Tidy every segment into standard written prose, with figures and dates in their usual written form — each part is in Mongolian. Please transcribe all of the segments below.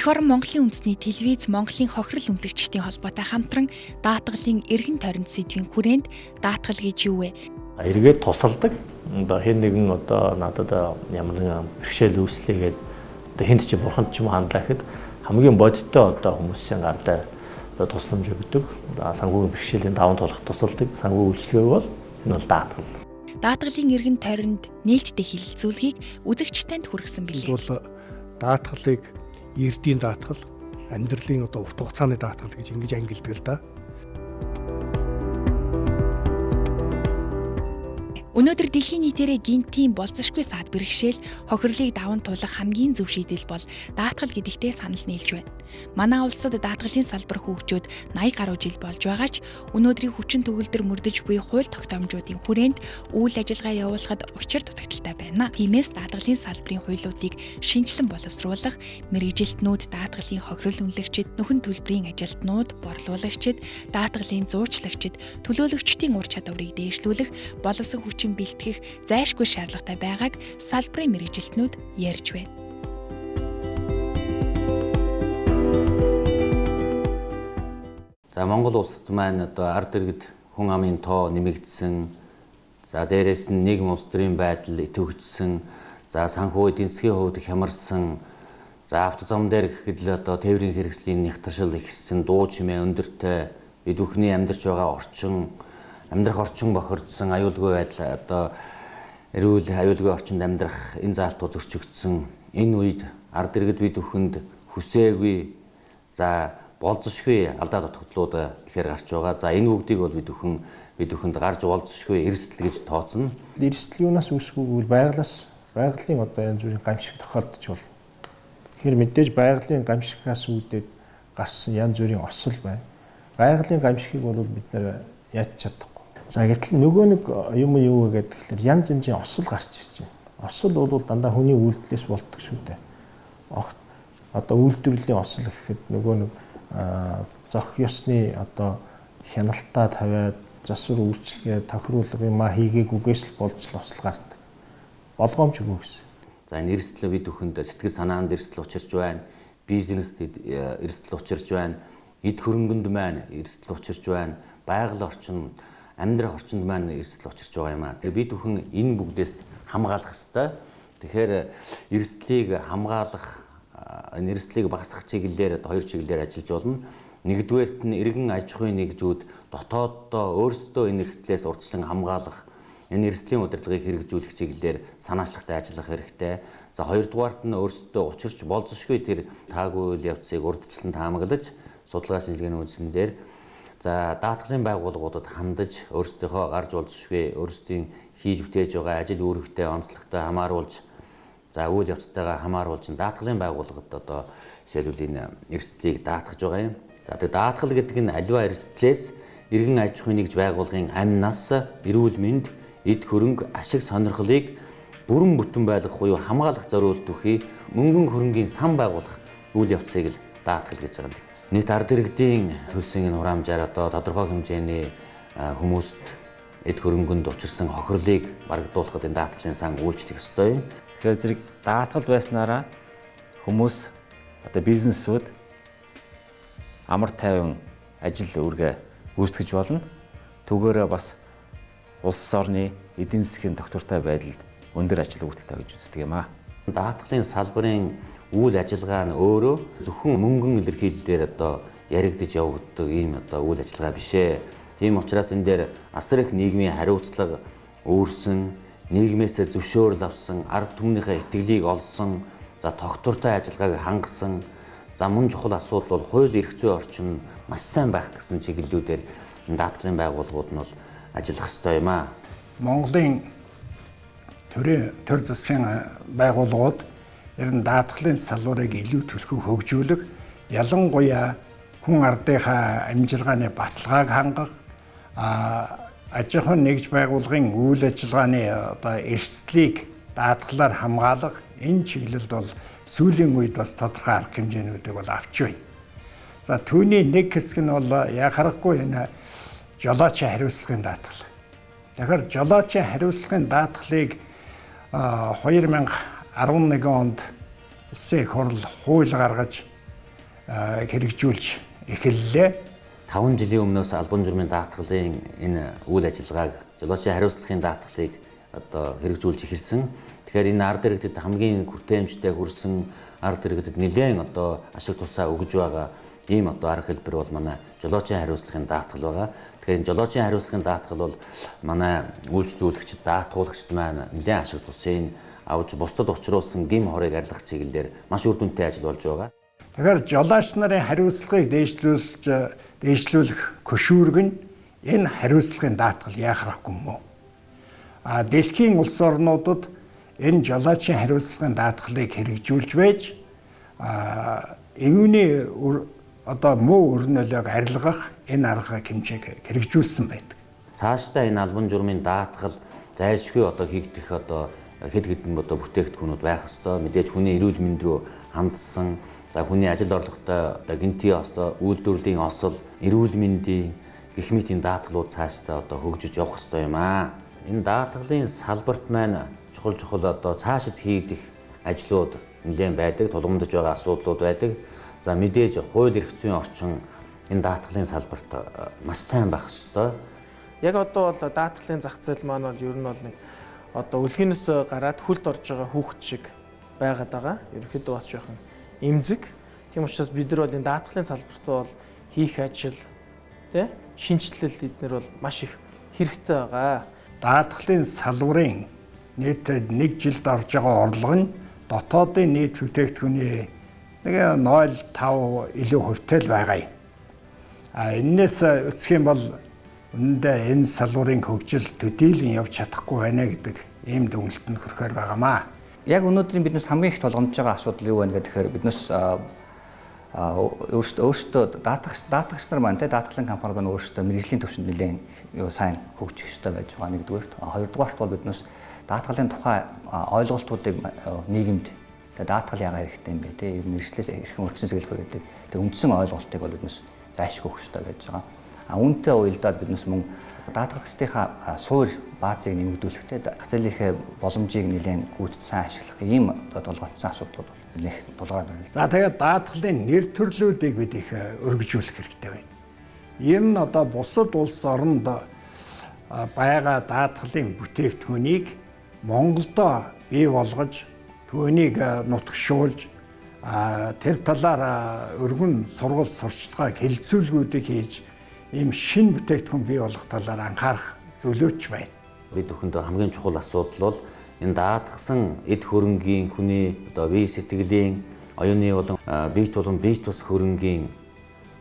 Эх орон Монголын үндэсний телевиз Монголын хохирол үнэлэгчдийн холбоотой хамтран даатгалын эргэн тойронд сэдвийн хүрээнд даатгал гэж юу вэ? Эргээд тусалдаг. Одоо хэн нэгэн одоо надад ямар нэгэн бэрхшээл үүслээ гээд одоо хүнд чи бурханд ч юм хандлаа гэхэд хамгийн бодиттой одоо хүмүүсийн гар дээр одоо тусламж өгдөг. Одоо санхүүгийн бэрхшээлийн даван туулах тусалдаг. Санхүү үйлчилгээг бол энэ бол даатгал. Даатгалын эргэн тойронд нээлттэй хэлэлцүүлгийг үзэгч танд хүргэсэн билээ. Бол даатгалыг эрдийн даатгал, амьдралын одоо урт хугацааны даатгал гэж ингэж ангилдаг л да. Өнөөдөр дэлхийн нийтээрээ гинтийн болзошгүй саад бэрхшээл хохирлыг даван туулах хамгийн зөв шийдэл бол даатгал гэдэгтээ санал нийлж байна. Манай улсад даатгалын салбар хөгжөөд 80 гаруй жил болж байгаа ч өнөөдрийн хүчин төгөлдөр мөрдөж буй хууль тогтоомжуудын хүрээнд үйл ажиллагаа явуулахад учир дутагдaltaй байна. Тиймээс даатгалын салбарын хуулиудыг шинэчлэн боловсруулах, мэргэжилтнүүд, даатгалын хохирол үнэлэгчид, нөхөн төлбөрийн ажилтнууд, борлуулагчид, даатгалын зуучлагчид, төлөөлөгчдийн ур чадварыг дээшлүүлэх, боловсон хүчин бэлтгэх зайлшгүй шаардлагатай байгааг салбарын мэргэжилтнүүд ярьж байна. За Монгол улсад маань одоо ард иргэд хүн амын тоо нэмэгдсэн. За дээрээс нь нийгэм улс төрийн байдал идэвхжсэн. За санхүү эдийн засгийн хувьд хямарсан. За автозам дээр гэхэд л одоо тээврийн хэрэгслийн нягтаршил ихссэн, дуу чимээ өндөртэй, бид бүхний амьдарч байгаа орчин, амьдрах орчин бохирдсон, аюулгүй байдал одоо эрүүл аюулгүй орчинд амьдрах энэ заалтууд зөрчигдсөн. Энэ үед ард иргэд бид бүхэнд хүсээгүй, за болзошгүй алдаа дутагдлууд ихээр гарч байгаа. За энэ бүгдийг бол бид бүхэнд гарч болзошгүй эрсдэл гэж тооцно. Эрсдэл юунаас үүсгэв гэвэл байгалаас, байгалийн одоо янз бүрийн гамшиг тохиолдож бол. Тэгэхээр мэдээж байгалийн гамшигаас үүдээд гарсан янз бүрийн осол байна. Байгалийн гамшигыг бол бид нэр яаж чадахгүй. За гэтэл нөгөө нэг юм юу вэ гэдэг тэгэхээр янз янзын осол гарч ирж байна. Осол бол дандаа хүний үйлдэлээс болдог шүү дээ. Одоо үйлдвэрлэлийн осол гэхэд нөгөө нэг зохих ёсны одоо хяналтаа тавиад засвар үйлчилгээ тохируулга юмаа хийгээгүйгээс л болж л осол гардаг. Болгоомж үгүй гэсэн. За энэ эрсдэл бид бүхэнд сэтгэл санаанд эрсдэл учирч байна, бизнест эрсдэл учирч байна, эд хөрөнгөнд маань эрсдэл учирч байна, байгаль орчин, амьдрах орчинд маань эрсдэл учирч байгаа юм аа. Тэр бид бүхэн энэ бүгдээс хамгаалах ёстой. Тэгэхээр эрсдлийг хамгаалах, энэ эрсдлийг багасгах чиглэлээр хоёр чиглэлээр ажиллаж болно. Нэгдүгээрт нь иргэн аж ахуйн нэгжүүд дотооддоо өөрсдөө энэ эрсдлээс урьдчилан хамгаалах, энэ эрсдлийн удирдлагыг хэрэгжүүлэх чиглэлээр санаачлагтай ажиллах хэрэгтэй. За хоёрдугаарт нь өөрсдөө учирч болзошгүй тэр таагүй үйл явцыг урьдчилан таамаглаж, судалгаа шинжилгээний үндсэн дээр за даатгалын байгууллагуудад хандаж, өөрсдийнхөө гарч болзошгүй, өөрсдийн хийж бүтээж байгаа ажил үүрэгтэй онцлогтой хамааруулж, за үйл явцтайгаа хамааруулж даатгалын байгууллагад одоо жишээлбэл энэ эрсдлийг даатгаж байгаа юм. За тэгээ даатгал гэдэг нь аливаа эрсдлээс иргэн аж ахуйн нэгж байгууллагын амь нас, эрүүл мэнд, эд хөрөнгө, ашиг сонирхлыг бүрэн бүтэн байлгах буюу хамгаалах зориулт бүхий мөнгөн хөрөнгийн сан байгуулах үйл явцыг л даатгал гэж байгаа юм. Нийт ард иргэдийн төлсөн энэ хураамжаар одоо тодорхой хэмжээний хүмүүст эд хөрөнгөнд учирсан хохирлыг барагдуулахад энэ даатгалын сан үйлчлэх ёстой юм. Тэгэхээр зэрэг даатгал байснараа хүмүүс одоо бизнесүүд амар тайван ажил үүргээ гүйцэтгэж болно. Түүгээрээ бас улс орны эдийн засгийн тогтвортой байдалд өндөр ач холбогдолтой гэж үздэг юм аа. Даатгалын салбарын үйл ажиллагаа нь өөрөө зөвхөн мөнгөн илэрхийллээр одоо яригдж явагддаг ийм одоо үйл ажиллагаа биш ээ. Тийм учраас энэ дээр асар их нийгмийн хариуцлага үүрсэн, нийгмээсээ зөвшөөрөл авсан, ард түмнийхээ итгэлийг олсон, за тогтвортой ажиллагааг хангасан, за мөн чухал асуудал бол хууль эрх зүйн орчин маш сайн байх гэсэн чиглэлүүдээр даатгалын байгууллагууд нь бол ажиллах ёстой юм аа. Монголын төр засгийн байгууллагууд ер нь даатгалын салбарыг илүү түлхүү хөгжүүлэх, ялангуяа хүн ардынхаа амжиргааны баталгааг хангах, аж ахуйн нэгж байгууллагын үйл ажиллагааны одоо эрсдлийг даатгалаар хамгаалах энэ чиглэлд бол сүүлийн үед бас тодорхой арга хэмжээнүүдийг бол авч байна. За түүний нэг хэсэг нь бол яхаарахгүй энэ жолоочийн хариуцлагын даатгал. Тэгэхээр жолоочийн хариуцлагын даатгалыг 2011 онд улсын их хурл хууль гаргаж хэрэгжүүлж эхэллээ. 5 жилийн өмнөөс албан журмын даатгалын энэ үйл ажиллагааг жолоочийн хариуцлагын даатгалыг одоо хэрэгжүүлж эхэлсэн. Тэгэхээр энэ ард иргэдэд хамгийн күртээмжтэй хүрсэн ард иргэдэд нэлээд одоо ашиг тусаа өгж байгаа ийм одоо арга хэлбэр бол манай жолоочийн хариуцлагын даатгал байгаа. Тэгэхээр энэ жолоочийн хариуцлагын даатгал бол манай үйлчлүүлэгчид, даатгуулагчид маань нэлээд ашиг тусыг авч бусдад учруулсан гэм хорыг арилгах чиглэлээр маш үр дүнтэй ажил болж байгаа. Тэгэхээр жолооч нарын хариуцлагыг дээшлүүлэх хөшүүрэг нь энэ хариуцлагын даатгал яахрахгүй юм уу? А дэлхийн улс орнуудад энэ жолоочийн хариуцлагын даатгалыг хэрэгжүүлж байж юуны одоо муу өрнөлөөг арилгах энэ арга хэмжээг хэрэгжүүлсэн байдаг. Цаашдаа энэ албан журмын даатгал зайлшгүй одоо хийгдэх одоо хэд хэдэн одоо бүтээгдэхүүнүүд байх ёстой. Мэдээж хүний эрүүл мэнд рүү хандсан, за хүний ажил орлоготой одоо гинтийн осол, үйлдвэрлэлийн осол, эрүүл мэндийн гэх мэтийн даатгалууд цаашдаа одоо хөгжиж явах ёстой юм аа. Энэ даатгалын салбарт маань чухал одоо цаашид хийгдэх ажлууд нэлээд байдаг, тулгамдж байгаа асуудлууд байдаг. За мэдээж хууль эрх зүйн орчин энэ даатгалын салбарт маш сайн байх ёстой. Яг одоо бол даатгалын зах зээл маань бол ер нь бол нэг одоо өлгийнөөс гараад хүлд орж байгаа хүүхэд шиг байгаад байгаа. Ерөнхийдөө бас жоохон эмзэг. Тийм учраас бид нар бол энэ даатгалын салбарт бол хийх ажил, тэ шинэчлэл эднэр бол маш их хэрэгтэй байгаа. Даатгалын салбарын нийт нэг жилд орж байгаа орлого нь дотоодын нийт бүтээгдэхүүний нэг 0.5 илүү хувьтай л байгаа юм. А энээс үсэх юм бол үнэндээ энэ салбарын хөгжил төдийлөн явж чадахгүй байна гэдэг ийм дүгнэлтэнд хүрэхээр байгаамаа. Яг өнөөдрийн биднээс хамгийн их тулгамдж байгаа асуудал юу вэ гэхээр биднээс өөрсдөө даатгагч нар маань даатгалын компани маань өөрсдөө мэргэжлийн түвшинд нэлээд юу сайн хөгжих ёстой байж байгаа нэгдүгээрт. Хоёрдугаарт бол биднээс даатгалын тухай ойлголтуудыг нийгэмд даатгал яагаад хэрэгтэй юм бэ те ер нь мэргэжлээс эрхэн өргөсөн сэлгэх гэдэг тэр үндсэн ойлголтыг бол биднээс зайлшгүй өгөх ёстой байж байгаа. А үүнтэй уялдаад биднээс мөн даатгалагчдынхаа суур баазыг нэмэгдүүлэх те зах зээлийнхээ боломжийг нэлээд гүйцэд сайн ашиглах ийм одоо тулгамдсан асуудлууд бол нэх тулгараад байна. За тэгээд даатгалын нэр төрлүүдийг бид их өргөжүүлэх хэрэгтэй байна. Ер нь одоо бусад улс оронд байгаа даатгалын бүтээгдэхүүнийг Монголдо бий болгож түүнийг нутагшуулж тэр талаар өргөн сургал сурчлагыг хэлэлцүүлгүүдийг хийж ийм шинэ бүтээгдэхүүн бий болох талаар анхаарах зөвлөж байна. Бид бүхэнд хамгийн чухал асуудал бол энэ даатгсан эд хөрөнгийн хүний одоо бие сэтгэлийн оюуны болон бие тулан бие тус хөрөнгийн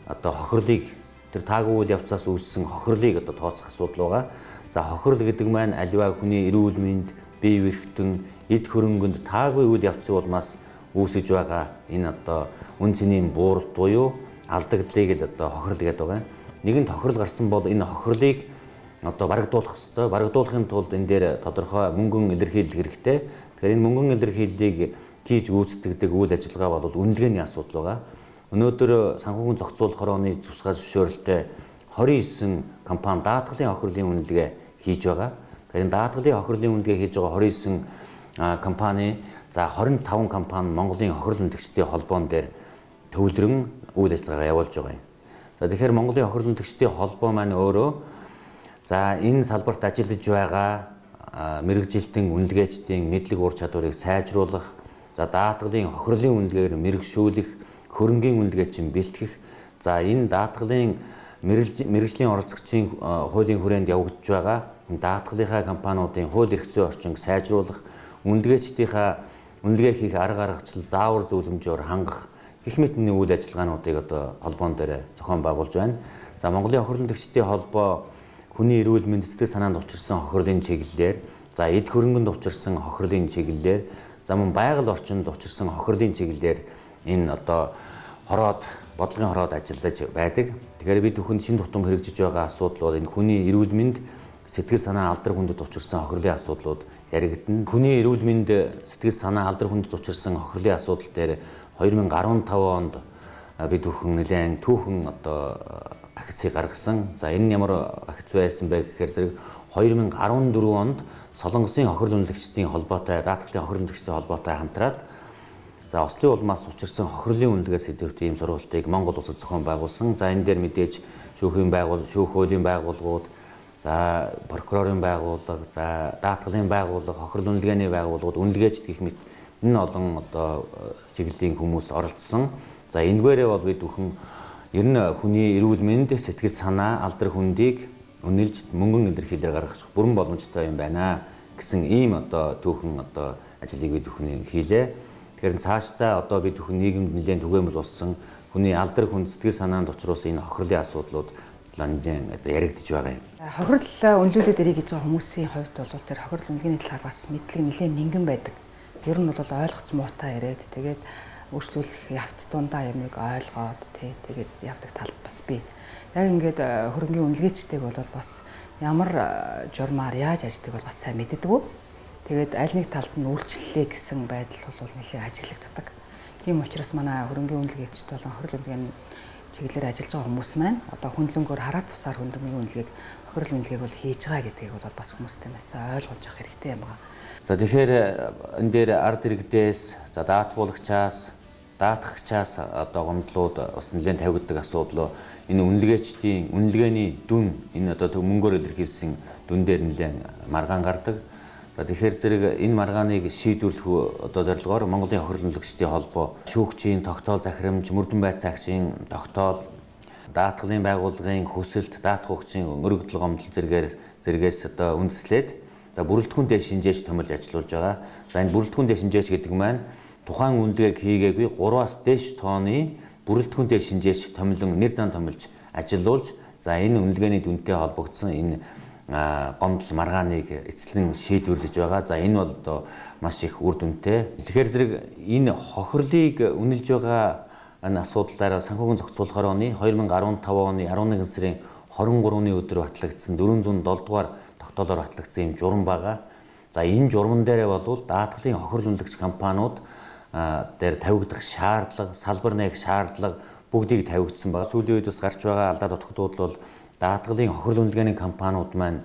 одоо хохирлыг тэр таагүй үйл явцаас үүссэн хохирлыг одоо тооцох асуудал байгаа. За хохирол гэдэг маань аливаа хүний эрүүл мэнд, бие эрхтэн, эд хөрөнгөнд таагүй үйл явцын улмаас үүсэж байгаа энэ одоо үн цэнийн бууралт буюу алдагдлыг л одоо хохирол гэдэг байгаа юм. Нэгэнт хохирол гарсан бол энэ хохирлыг одоо барагдуулах ёстой. Барагдуулахын тулд энэ дээр тодорхой мөнгөн илэрхийлэл хэрэгтэй. Тэгэхээр энэ мөнгөн илэрхийллийг хийж гүйцэтгэдэг үйл ажиллагаа бол үнэлгээний асуудал байгаа. Өнөөдөр санхүүгийн зохицуулах хорооны тусгай зөвшөөрөлтэй 29 компани даатгалын хохирлын үнэлгээ хийж байгаа. Тэгэхээр энэ даатгалын хохирлын үнэлгээ хийж байгаа 29 компани за 25 компани Монголын хохирол үнэлэгчдийн холбоон дээр төвлөрөн үйл ажиллагаагаа явуулж байгаа юм. За тэгэхээр Монголын хохирол үнэлэгчдийн холбоо маань өөрөө за энэ салбарт ажиллаж байгаа мэргэжилтэн үнэлгээчдийн мэдлэг ур чадварыг сайжруулах, за даатгалын хохирлын үнэлгээгээр мэргэшүүлэх, хөрөнгийн үнэлгээ чинь бэлтгэх, за энэ даатгалын мэргэжлийн оролцогчийн хуулийн хүрээнд явагдаж байгаа даатгалынхаа компаниудын хууль эрх зүйн орчинг сайжруулах, үнэлгээчдийнхаа үнэлгээ хийх арга аргачлал, заавар зөвлөмжөөр хангах гэх мэт нэг үйл ажиллагаануудыг одоо холбоон дээр зохион байгуулж байна. За Монголын хохирол үнэлэгчдийн холбоо хүний эрүүл мэнд сэтгэл санаанд учирсан хохирлын чиглэлээр, за эд хөрөнгөнд учирсан хохирлын чиглэлээр, за мөн байгаль орчинд учирсан хохирлын чиглэлээр энэ одоо хороод бодлогын хороод ажиллаж байдаг. Тэгэхээр бид бүхэнд шинэ тутам хэрэгжиж байгаа асуудал бол энэ хүний эрүүл мэнд сэтгэл санаа алдар хүндэд учирсан хохирлын асуудлууд яригдана. Хүний эрүүл мэнд сэтгэл санаа алдар хүндэд учирсан хохирлын асуудал дээр 2015 онд бид бүхэн нэлээд түүхэн одоо акцийг гаргасан. За энэ ямар акц байсан бэ гэхээр зэрэг 2014 онд Солонгосын хохирол үнэлэгчдийн холбоотой, даатгалын хохирол үнэлэгчдийн холбоотой хамтраад За ослын улмаас учирсан хохирлын үнэлгээ сэдэвт ийм сургалтыг Монгол улсад зохион байгуулсан. За энэ дээр мэдээж шүүхийн шүүх хуулийн байгууллагууд, за прокурорын байгууллага, за даатгалын байгууллага, хохирол үнэлгээний байгууллагууд, үнэлгээчд гэх мэт энэ олон одоо чиглэлийн хүмүүс оролцсон. За энэгээрээ бол бид бүхэн ер нь хүний эрүүл мэнд, сэтгэл санаа, алдар хүндийг үнэлж мөнгөн илэрхийлэлээр гаргах бүрэн боломжтой юм байна гэсэн ийм одоо түүхэн одоо ажлыг бид бүхэн хийлээ. Тэгэхээр цаашдаа одоо бид бүхэн нийгэмд нэлээд түгээмэл болсон хүний алдар хүнд, сэтгэл санаанд учруулсан энэ хохирлын асуудлууд нэлээд одоо яригдж байгаа юм. Хохирол үнэлүүлээд ирэх гэж байгаа хүмүүсийн хувьд бол тэр хохирол үнэлгээний талаар бас мэдлэг нэлээд нингэн байдаг. Ер нь бол ойлгоц муутай ирээд тэгээд өөрчлөлөх явц дундаа юмыг ойлгоод тий тэгээд явдаг талд бас би. Яг ингээд хөрөнгийн үнэлгээчтэйг бол бас ямар журмаар яаж ажилладаг бол бас сайн мэддэггүй. Тэгээд аль нэг талд нь үйлчлэлээ гэсэн байдал бол нэлээд ажиглагддаг. Тийм учраас манай хөрөнгийн үнэлгээчд болон хохирол үнэлгээний чиглэлээр ажиллаж байгаа хүмүүс маань одоо хүндлөнгөөр хараад тусаар хөрөнгийн үнэлгээг, хохирол үнэлгээг бол хийж байгаа гэдгийг бол бас хүмүүстэй маш сайн ойлгуулж авах хэрэгтэй юм байна. За тэгэхээр энэ дээр ард иргэдээс, за даатгуулагчаас, даатгагчаас одоо гомдлууд бас нэлээд тавигддаг асуудал энэ үнэлгээчдийн үнэлгээний дүн энэ одоо мөнгөөр илэрхийлсэн дүн дээр нэлээд маргаан гардаг. За тэгэхээр зэрэг энэ маргааныг шийдвэрлэх одоо зорилгоор Монголын хохирол үнэлэгчдийн холбоо, шүүгчийн тогтоол захирамж, мөрдөн байцаагчийн тогтоол, даатгалын байгууллагын хүсэлт, даатгуугчийн өргөдөл гомдол зэргээс одоо үндэслээд за бүрэлдэхүүнтэй шинжээч томилж ажиллуулж байгаа. За энэ бүрэлдэхүүнтэй шинжээч гэдэг маань тухайн үнэлгээг хийгээгүй 3-аас дээш тооны бүрэлдэхүүнтэй шинжээч томилон нэр зан томилж ажиллуулж за энэ үнэлгээний дүнтэй холбогдсон энэ гомдол маргааныг эцлэн шийдвэрлэж байгаа. За энэ бол одоо маш их үр дүнтэй. Тэгэхээр зэрэг энэ хохирлыг үнэлж байгаа энэ асуудлаараа санхүүгийн зохицуулахаар оны 2015 оны 11 сарын 23-ны өдөр батлагдсан 407 дугаар тогтоолоор батлагдсан юм журам байгаа. За энэ журман дээрээ бол даатгалын хохирол үнэлэгч компаниуд дээр тавигдах шаардлага, салбар нээх шаардлага бүгдийг тавигдсан байна. Сүүлийн үед бас гарч байгаа алдаа дутагдууд бол даатгалын хохирол үнэлгээний компаниуд маань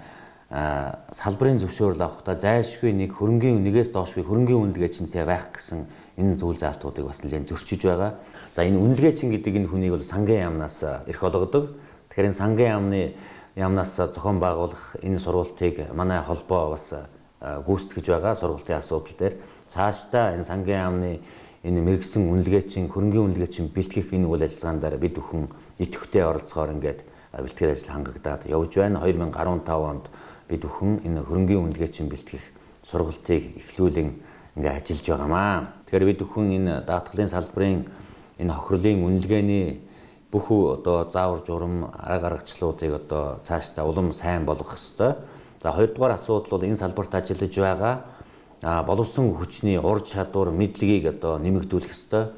салбарын зөвшөөрөл авахдаа зайлшгүй нэг хөрөнгийн нэгээс доошгүй хөрөнгийн үнэлгээчинтэй байх гэсэн энэ зүйл заалтуудыг бас нэлээд зөрчиж байгаа. За энэ үнэлгээчин гэдэг энэ хүнийг бол сангийн яамнаас эрх олгодог. Тэгэхээр энэ сангийн яамнаас зохион байгуулах энэ сургалтыг манай холбоо бас гүйцэтгэж байгаа сургалтын асуудал дээр цаашдаа энэ сангийн яамны энэ мэргэсэн үнэлгээчин, хөрөнгийн үнэлгээчин бэлтгэх энэ үйл ажиллагаан дээр бид бүхэн идэвхтэй оролцохоор ингээд бэлтгэл ажил хангагдаад явж байна. 2015 онд бид бүхэн энэ хөрөнгийн үнэлгээчин бэлтгэх сургалтыг эхлүүлэн ингээд ажиллаж байгаамаа. Тэгэхээр бид бүхэн энэ даатгалын салбарын энэ хохирлын үнэлгээний бүх одоо заавар журам, арга аргачлалуудыг одоо цаашдаа улам сайн болгох ёстой. За хоёрдугаар асуудал бол энэ салбарт ажиллаж байгаа боловсон хүчний ур чадвар, мэдлэгийг одоо нэмэгдүүлэх ёстой.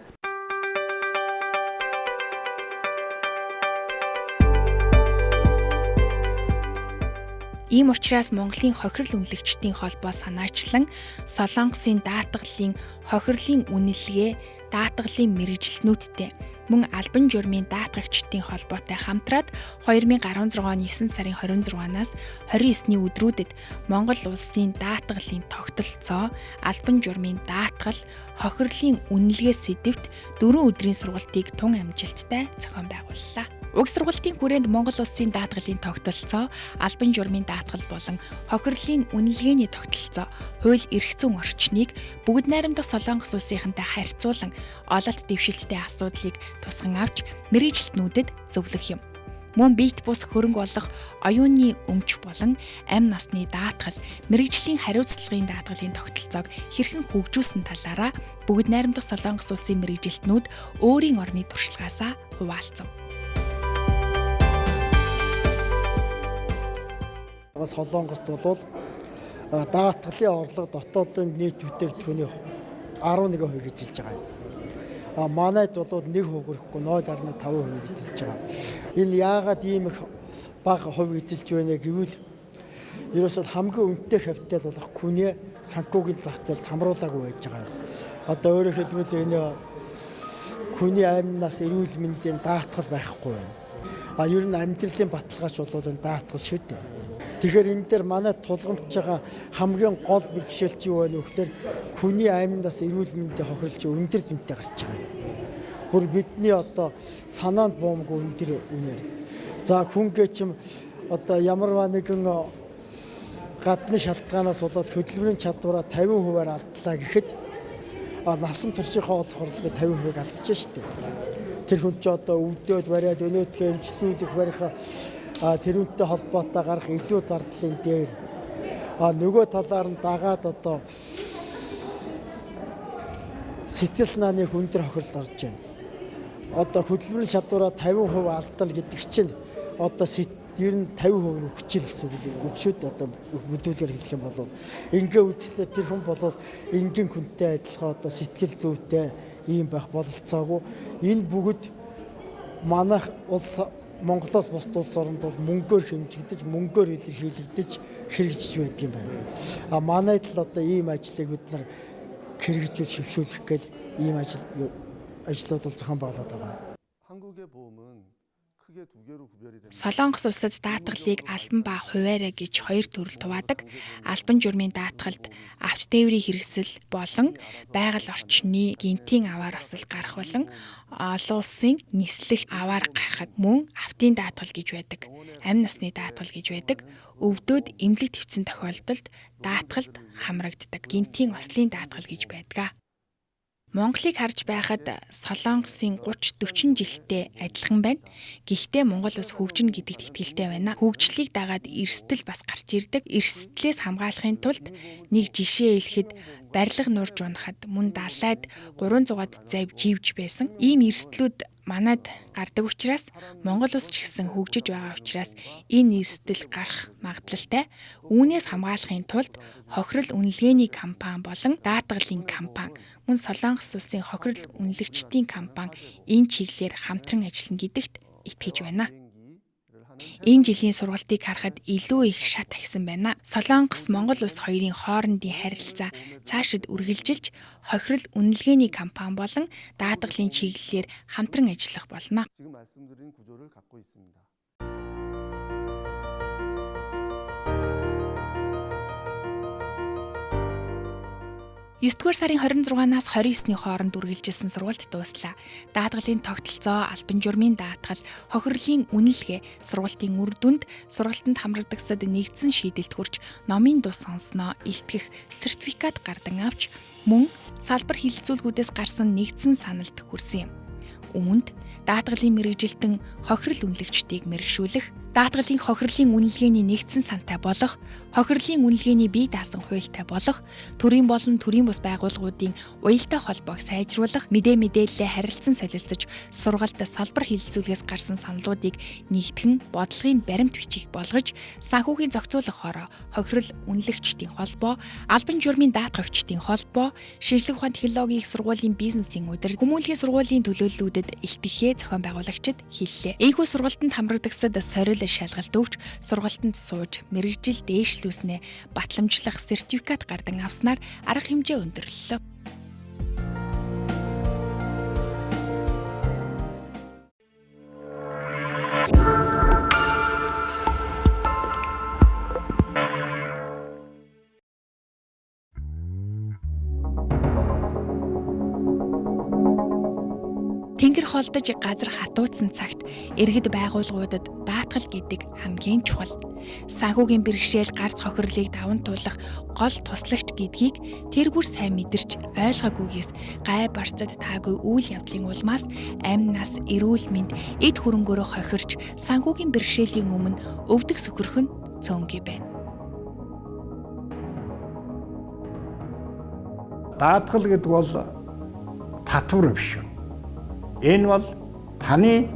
Ийм учраас Монголын хохирол үнэлэгчдийн холбоо санаачлан Солонгосын даатгалын хохирлын үнэлгээ, даатгалын мэргэжилтнүүдтэй мөн албан журмын даатгагчдын холбоотой хамтраад 2016 оны 9 сарын 26-наас 29-ний өдрүүдэд Монгол улсын даатгалын тогтолцоо, албан журмын даатгал, хохирлын үнэлгээ сэдэвт 4 өдрийн сургалтыг тун амжилттай зохион байгууллаа. Уг сургалтын хүрээнд Монгол улсын даатгалын тогтолцоо, албан журмын даатгал болон хохирлын үнэлгээний тогтолцоо, хууль эрх зүйн орчныг бүгд найрамдах Солонгос улсынхантай харьцуулан ололт дэвшилттэй асуудлыг тусган авч мэргэжилтнүүдэд зөвлөх юм. Мөн биет бус хөрөнгө олох оюуны өмч болон амь насны даатгал, мэргэжлийн хариуцлагын даатгалын тогтолцоог хэрхэн хөгжүүлсэн талаараа бүгд найрамдах Солонгос улсын мэргэжилтнүүд өөрийн орны туршлагаасаа хуваалцав. Солонгост бол даатгалын орлого дотоодын нийт бүтээгдэхүүний 11% эзэлж байгаа юм. А манайд бол 1% хүрэхгүй 0.5% эзэлж байгаа. Энэ яагаад ийм их бага хувь эзэлж байна гэвэл ерөөсөө хамгийн үнэтэй капитал болох күнээ санхүүгийн зах зээлд хамруулаагүй байж байгаа юм. Одоо өөрөөр хэлбэл энэ хүний амнаас эрүүл мэндийн даатгал байхгүй байна. А ер нь амьдралын баталгаач бол энэ даатгал шүү дээ. Тэгэхээр энэ дээр манай тулгамдж байгаа хамгийн гол бэрхшээл чи юу вэ гэхээр хүний амьнаас эрүүл мэндийн хохирол чи өндөр дүнтэй гарч байгаа юм. Бүр бидний одоо санаанд буумгүй өндөр үнээр. За хүнгээ чим одоо ямарваа нэгэн гадны шалтгаанаас болоод хөдөлмөрийн чадвараа 50%-аар алдлаа гэхэд насан туршийнхаа олох орлогыг 50%-ийг алдчихна шүү дээ. Тэр хүн чи одоо өвдөөд бариад өнөөдгөө эмчлүүлэх барих тэрүүнтэй холбоотой гарах илүү зардлын дээр нөгөө талаар нь дагаад одоо сэтгэл санааны өндөр хохирлд орж байна. Одоо хөдөлмөрийн чадвараа 50% алдана гэдэг чинь одоо ер нь 50% нь өгч гэсэн үг өгшөд одоо бүдүүлгээр хэлэх юм бол ингээ үзлээ тэр хүн бол энгийн хүнтэй адилхан одоо сэтгэл зүйтэй ийм байх бололцоогүй. Энэ бүгд манайх улс Монголоос бусд улс оронд бол мөнгөөр хэмжигдэж, мөнгөөр илэрхийлэгдэж хэрэгжиж байдаг юм байна. А манайд л одоо ийм ажлыг бид нар хэрэгжүүл шившүүлэх гээл ийм ажлууд бол зохион байгуулад байгаа. Солонгос улсад даатгалыг албан ба хувиараа гэж хоёр төрөлд хуваадаг. Албан журмын даатгалд авч тээврийн хэрэгсэл болон байгаль орчны гэнтийн аваар осол гарах болон олон улсын нислэгт аваар гарахад мөн автын даатгал гэж байдаг. Амь насны даатгал гэж байдаг. Өвдөөд эмнэлэг твцэн тохиолдолд даатгалд хамрагддаг. Гэнтийн ослын даатгал гэж байдаг. Монголыг харж байхад Солонгосын 30 40 жилтэй адилхан байна. Гэхдээ Монгол улс хөгжинэ гэдэгт итгэлтэй байна. Хөгжлийг дагаад эрсдэл бас гарч ирдэг. Эрсдлээс хамгаалахын тулд нэг жишээ хэлэхэд барилга нурж унахад мөн далайд 300-аад зав живж байсан. Ийм эрсдлүүд манад гардаг учраас Монгол улс ч гэсэн хөгжиж байгаа учраас энэ эрсдэл гарах магадлалтай. Үүнээс хамгаалахын тулд хохирол үнэлгээний компани болон даатгалын компани мөн Солонгос улсын хохирол үнэлэгчдийн компани энэ чиглэлээр хамтран ажиллана гэдэгт итгэж байна. Энэ жилийн сургалтыг харахад илүү их шат ахисан байна. Солонгос Монгол улс хоёрын хоорондын харилцаа цаашид үргэлжилж хохирол үнэлгээний компани болон даатгалын чиглэлээр хамтран ажиллах болно. 9-р сарын 26-наас 29-ний хооронд үргэлжилсэн сургалт дууслаа. Даатгалын тогтолцоо, албан журмын даатгал, хохирлын үнэлгээ, сургалтын үр дүнд, сургалтанд хамрагдагсад нэгдсэн шийдэлд хүрч номын дуу сонсноо илтгэх сертификат гардан авч мөн салбар хилэлцүүлгүүдээс гарсан нэгдсэн саналд хүрсэн юм. Үүнд даатгалын мэргэжилтэн хохирол үнэлэгчдийг мэргэшүүлэх, даатгалын хохирлын үнэлгээний нэгдсэн сантай болох, хохирлын үнэлгээний бие даасан хуультай болох, төрийн болон төрийн бус байгууллагуудын уялдаа холбоог сайжруулах, мэдээ мэдээллээ харилцан солилцож, сургалт салбар хилэлцүүлгээс гарсан саналуудыг нэгтгэн бодлогын баримт бичиг болгож, санхүүгийн зохицуулах хороо, хохирол үнэлэгчдийн холбоо, албан журмын даатгагчдын холбоо, шинжлэх ухаан технологийн их сургуулийн бизнесийн удирдал, хүмүүнлэгийн сургуулийн төлөөллүүдэд илтгэхээ зохион байгуулагчид хэллээ. Ийхүү сургалтанд хамрагдагсад сорил шалгалт өгч сургалтанд сууж мэргэжил дээшлүүлснээ батламжлах сертификат гардан авснаар арга хэмжээ өндөрлөлөө. Тэнгэр холдож газар хатууцсан цагт иргэд байгууллагуудад даатгал гэдэг хамгийн чухал. Санхүүгийн бэрхшээл гарц хохирлыг даван туулах гол туслагч гэдгийг тэр бүр сайн мэдэрч ойлгоогүйгээс гай барцад таагүй үйл явдлын улмаас амь нас, эрүүл мэнд, эд хөрөнгөөрөө хохирч санхүүгийн бэрхшээлийн өмнө өвдөг сөхөрөх нь цөөнгүй байна. Даатгал гэдэг бол татвар биш. Энэ бол таны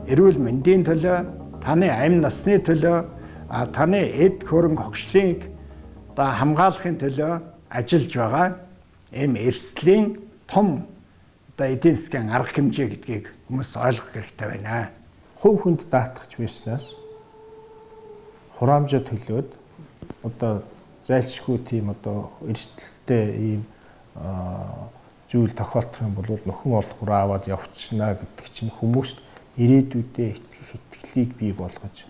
эрүүл мэндийн төлөө, таны амь насны төлөө, таны эд хөрөнгө хогшлыг одоо хамгаалахын төлөө ажиллаж байгаа ийм эрсдлийн том одоо эдийн засгийн арга хэмжээ гэдгийг хүмүүс ойлгох хэрэгтэй байна. Хувь хүнд даатгах байснаас хураамжаа төлөөд одоо зайлшгүй тийм одоо эрсдэлтэй ийм зүйл тохиолдох юм бол нөхөн олох хураа аваад явчихна гэдэг чинь хүмүүст ирээдүйдээ итгэх итгэлийг бий болгож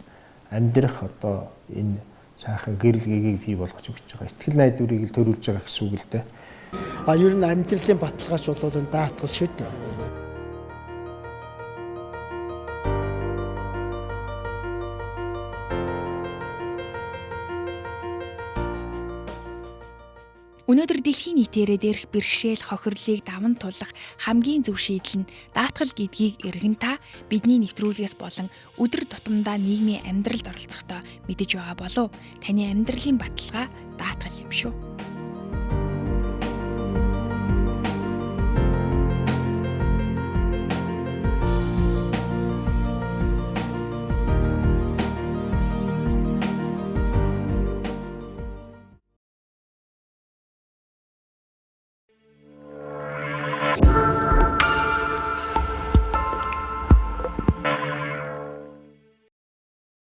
амьдрах одоо энэ Сайхан гэрэл гэгийг бий болгож өгч байгаа. Итгэл найдварыг л төрүүлж байгаа гэсэн үг л дээ. А ер нь амьдралын баталгаач бол энэ даатгал шүү дээ. Өнөөдөр дэлхийн нийтээрээ дээрх бэрхшээл хохирлыг даван туулах хамгийн зөв шийдэл нь даатгал гэдгийг эргэн та бидний нэвтрүүлгээс болон өдөр тутамдаа нийгмийн амьдралд оролцохдоо мэдэж байгаа болов. Таны амьдралын баталгаа даатгал юм шүү.